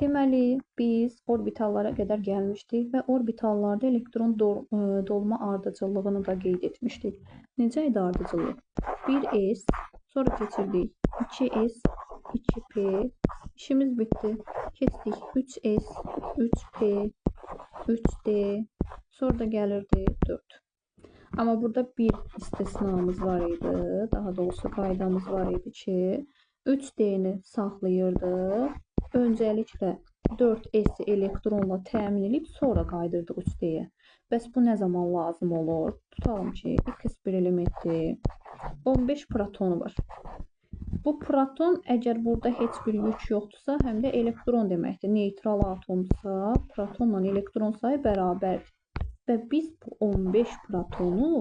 Deməli, biz orbitallara qədər gəlmişdik və orbitallarda elektron dolma ardıcıllığını da qeyd etmişdik. Necə idi ardıcıllıq? 1s, sonra keçirdik 2s, 2p, işimiz bitdi. Keçdik 3s, 3p, 3d, sonra da gəlirdi 4. Amma burada bir istisnamız var idi, daha doğrusu qaydamız var idi ki, 3d-ni saxlayırdıq. Öncəliklə 4s elektronla təmin edib, sonra qaydırdıq 3D-yə. Bəs bu nə zaman lazım olur? Tutalım ki, X bir elementdir, 15 protonu var. Bu proton, əgər burada heç bir yük yoxdursa, həm də elektron deməkdir. Neytral atomsa, protonla elektron sayı bərabərdir. Və biz bu 15 protonu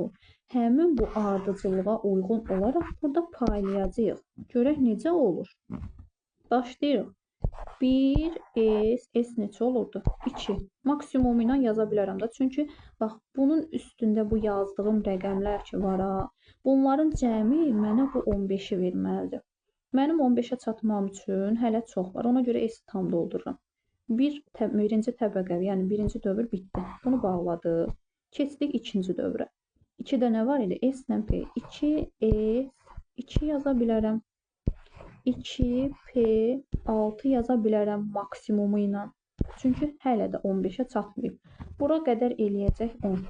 həmin bu ardıcıllığa uyğun olaraq burada paylayacağıq. Görək necə olur? Başlayırıq. 1s, s neçə olurdu? 2. Maksimumu ilə yaza bilərəm də. Çünki bax, bunun üstündə bu yazdığım rəqəmlər ki var, ha, bunların cəmi mənə bu 15-i verməlidir. Mənim 15-ə çatmam üçün hələ çox var. Ona görə s-i tam doldururam. Birinci təbəqə, yəni birinci dövr bitdi. Bunu bağladıq. Keçdik ikinci dövrə. 2-də nə var idi? S ilə P. 2S, 2 yaza bilərəm. 2P, 6 yaza bilərəm maksimumu ilə. Çünki hələ də 15-ə çatmayıb. Bura qədər eləyəcək 10.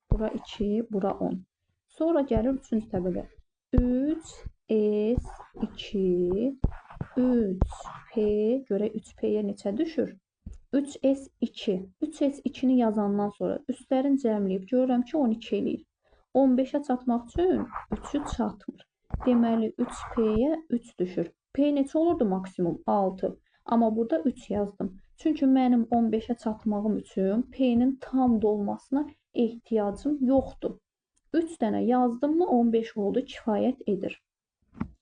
Bura 2, bura 10. Sonra gəlir üçüncü təbəqə. 3S, 2, 3P, görək 3P-yə neçə düşür? 3S, 2. 3S, 2-ni yazandan sonra üstlərin cəmləyib görürəm ki, 12 eləyir. 15-ə çatmaq üçün 3-ü çatmır. Deməli, 3P-yə 3 düşür. P neçə olurdu maksimum? 6. Amma burada 3 yazdım. Çünki mənim 15-ə çatmağım üçün P-nin tam dolmasına ehtiyacım yoxdur. 3 dənə yazdım mı 15 oldu, kifayət edir.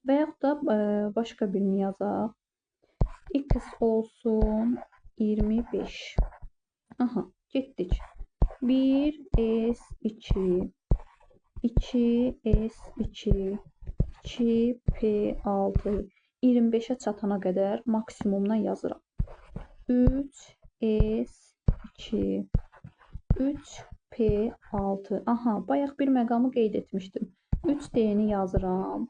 Və yaxud da başqa birini yazaq. X olsun 25. Aha, getdik. 1S2, 2S2, 2P6, 25-ə çatana qədər maksimumdan yazıram. 3S2, 3P6. Aha, bayaq bir məqamı qeyd etmişdim. 3D-ni yazıram.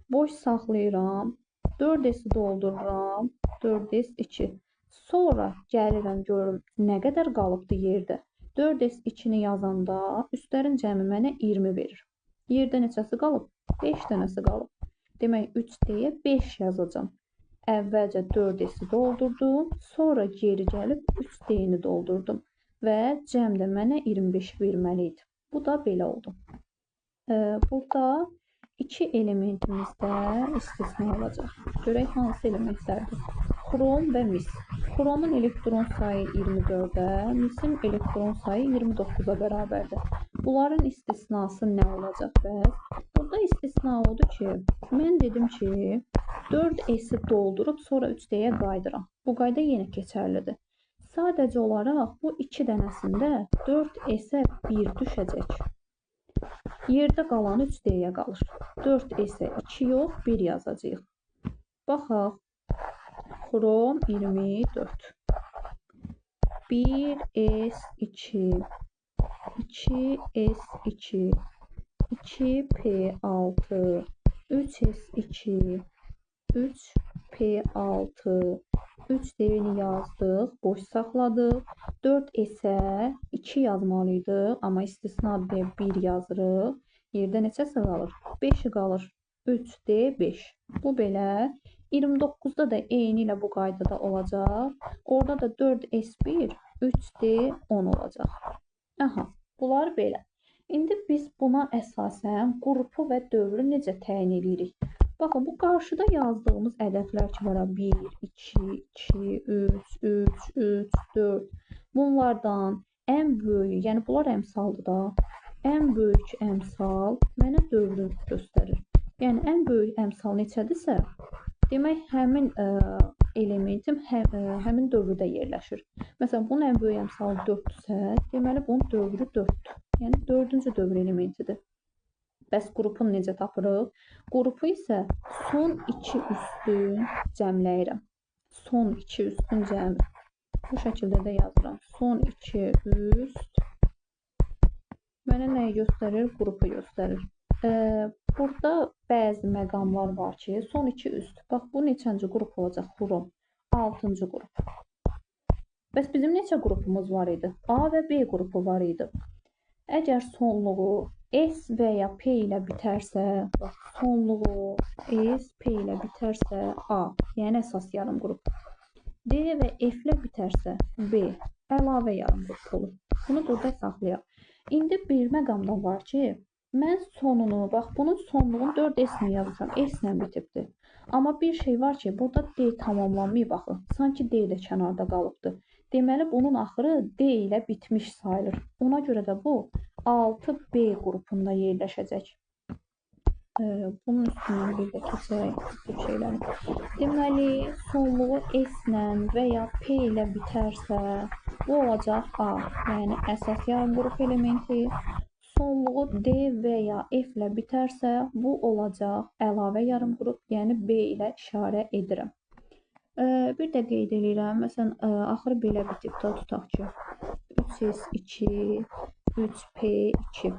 Boş saxlayıram. 4S-i doldururam. 4S2. Sonra gəlirəm, görüm nə qədər qalıbdır yerdə. 4S2-ni yazanda üstlərin cəmi mənə 20 verir. Yerdə neçəsi qalıb? 5 dənəsi qalıb. Demək, 3D-yə 5 yazacağam. Əvvəlcə 4S-i doldurdum, sonra geri gəlib 3D-ni doldurdum və cəm də mənə 25 verməli idi. Bu da belə oldu. Burada iki elementimizdə istisna olacaq. Görək hansı elementlərdir. Xrom və mis. Xromun elektron sayı 24-ə, misin elektron sayı 29-a bərabərdir. Bunların istisnası nə olacaq bəs? Burada istisna oldu ki, mən dedim ki, 4S-i doldurub sonra 3D-yə qaydıram. Bu qayda yenə keçərlidir. Sadəcə olaraq bu iki dənəsində 4S-ə 1 düşəcək. Yerdə qalan 3D-yə qalır. 4S-ə 2 yox, 1 yazacağıq. Baxaq. Xrom 24. 1S2, 2S2, 2P6, 3S2, 3P6, 3D-ni yazdıq, boş saxladıq. 4S-ə 2 yazmalıydıq, amma istisna deyə 1 yazırıq. Yerdə neçəsi qalır? 5-i qalır. 3D5. Bu belə. 29-da da eyni ilə bu qaydada olacaq. Orada da 4S1, 3D10 olacaq. Aha, bunlar belə. İndi biz buna əsasən qrupu və dövrü necə təyin edirik? Baxın, bu qarşıda yazdığımız ədədlər ki var, 1, 2, 2, 3, 3, 3, 4. Bunlardan ən böyüyü, yəni bunlar əmsaldır da, ən böyük əmsal mənə dövrü göstərir. Yəni, ən böyük əmsal neçədirsə, demək, həmin elementim həmin dövrdə yerləşir. Məsələn, bunun ən böyük əmsalı 4-dürsə, deməli, bunun dövrü 4-dür. Yəni, 4-cü dövr elementidir. Bəs qrupunu necə tapırıq? Qrupu isə son iki üstün cəmləyirəm. Son 2 üstün cəmi. Bu şəkildə də yazıram. Son 2 üst mənə nəyi göstərir? Qrupu göstərir. Burada bəzi məqamlar var ki, son 2 üst. Bax, bu neçənci qrup olacaq? Xrom. 6-cı qrup. Bəs bizim neçə qrupumuz var idi? A və B qrupu var idi. Əgər sonluğu S və ya P ilə bitərsə, bax, sonluğu S, P ilə bitərsə A, yəni əsas yarım qrup. D və F ilə bitərsə B, əlavə yarım qrup olur. Bunu burada saxlayaq. İndi bir məqamda var ki, mən sonunu, bax, bunun sonluğunu 4S ilə yazmışam, S ilə bitibdir. Amma bir şey var ki, burada D tamamlanmayıb axı. Sanki D də kənarda qalıbdır. Deməli, bunun axırı D ilə bitmiş sayılır. Ona görə də bu 6B qrupunda yerləşəcək. Bunun üstündən bir də keçək bu şeyləri. Deməli, sonluğu S ilə və ya P ilə bitərsə, bu olacaq A, yəni əsas yarım qrup elementi. Sonluğu D və ya F ilə bitərsə, bu olacaq əlavə yarım qrup, yəni B ilə işarə edirəm. Bir də qeyd eləyirəm, məsələn, axırı belə bitib də, tutaq ki, 3S2, 3P2.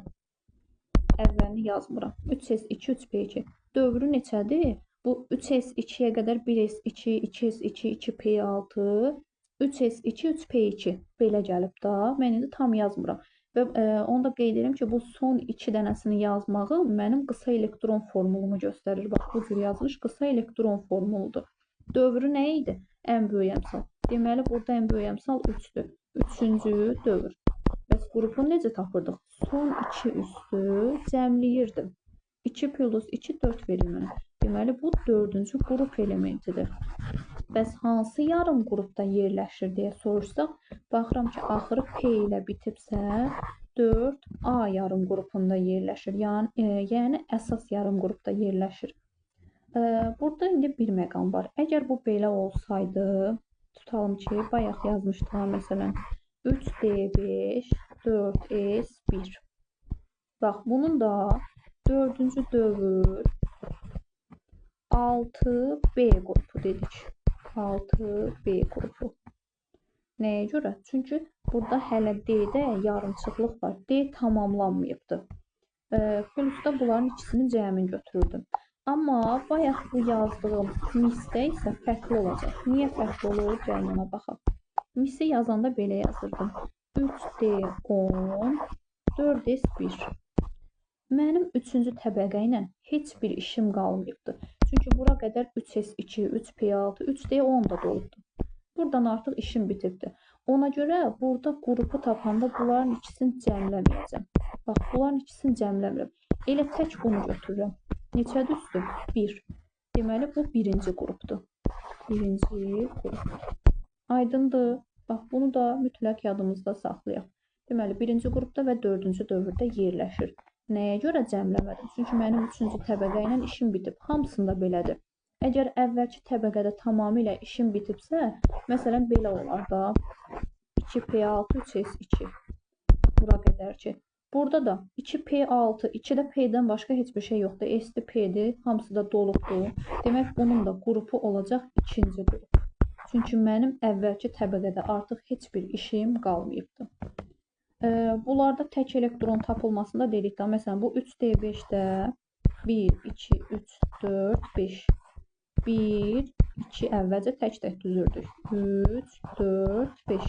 Əvvəlini yazmıram. 3S2, 3P2. Dövrü neçədir? Bu 3S2-yə qədər 1S2, 2S2, 2P6, 3S2, 3P2 belə gəlib da. Mən indi tam yazmıram. Və onu da qeyd edirəm ki, bu son 2 dənəsini yazmağım mənim qısa elektron formulumu göstərir. Bax, bu cür yazılış qısa elektron formuludur. Dövrü nə idi? Ən böyük əmsal. Deməli, burada ən böyük əmsal 3-dür. 3-cü dövr. Bəs qrupu necə tapırdıq? Son 2 üstü cəmləyirdim. 2 plus 2, 4 verir mənə. Deməli, bu 4-cü qrup elementidir. Bəs hansı yarım qrupda yerləşir deyə soruşsaq, baxıram ki, axırı P ilə bitibsə, 4A yarım qrupunda yerləşir. Yəni əsas yarım qrupda yerləşir. Burada indi bir məqam var. Əgər bu belə olsaydı, tutalım ki, bayaq yazmışdıq, məsələn, 3D5, 4S1. Bax, bunun da 4-cü dövr 6B qrupu dedik. 6B qrupu. Nəyə görə? Çünki burada hələ D-də yarımçıqlıq var. D tamamlanmayıbdır. Plusda bunların ikisinin cəmini götürürdüm. Amma bayaq bu yazdığım misdə isə fərqli olacaq. Niyə fərqli olur? Gəlin ona baxaq. Misi yazanda belə yazırdım. 3D10, 4S1. Mənim 3-cü təbəqə ilə heç bir işim qalmayıbdır. Çünki bura qədər 3S2, 3P6, 3D10 da dolubdur. Buradan artıq işim bitibdir. Ona görə burada qrupu tapanda bunların ikisini cəmləməyəcəm. Bax, bunların ikisini cəmləmirəm. Elə tək bunu götürürəm. Neçədir üstü? 1. Deməli, bu birinci qrupdur. Birinci qrup. Aydındır. Bax, bunu da mütləq yadımızda saxlayaq. Deməli, birinci qrupda və 4-cü dövrdə yerləşir. Nəyə görə cəmləmədim? Çünki mənim 3-cü təbəqə ilə işim bitib. Hamısında belədir. Əgər əvvəlki təbəqədə tamamilə işim bitibsə, məsələn, belə olar da 2P6, 3S2 bura qədər ki. Burada da 2P6, 2-də P-dən başqa heç bir şey yoxdur. S-dir, P-dir, hamısı da dolubdur. Demək, bunun da qrupu olacaq 2-ci qrup. Çünki mənim əvvəlki təbəqədə artıq heç bir işim qalmayıbdır. Bunlarda tək elektron tapılmasında dedik də, məsələn, bu 3D5-də 1, 2, 3, 4, 5. 1, 2 əvvəlcə tək-tək düzürdük. 3, 4, 5.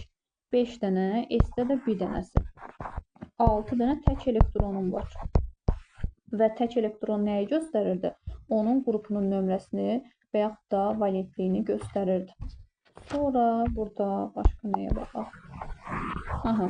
5 dənə, S-də də 1 dənəsi. 6 dənə tək elektronum var. Və tək elektron nəyi göstərirdi? Onun qrupunun nömrəsini və yaxud da valentliyini göstərirdi. Sonra burada başqa nəyə baxaq? Aha.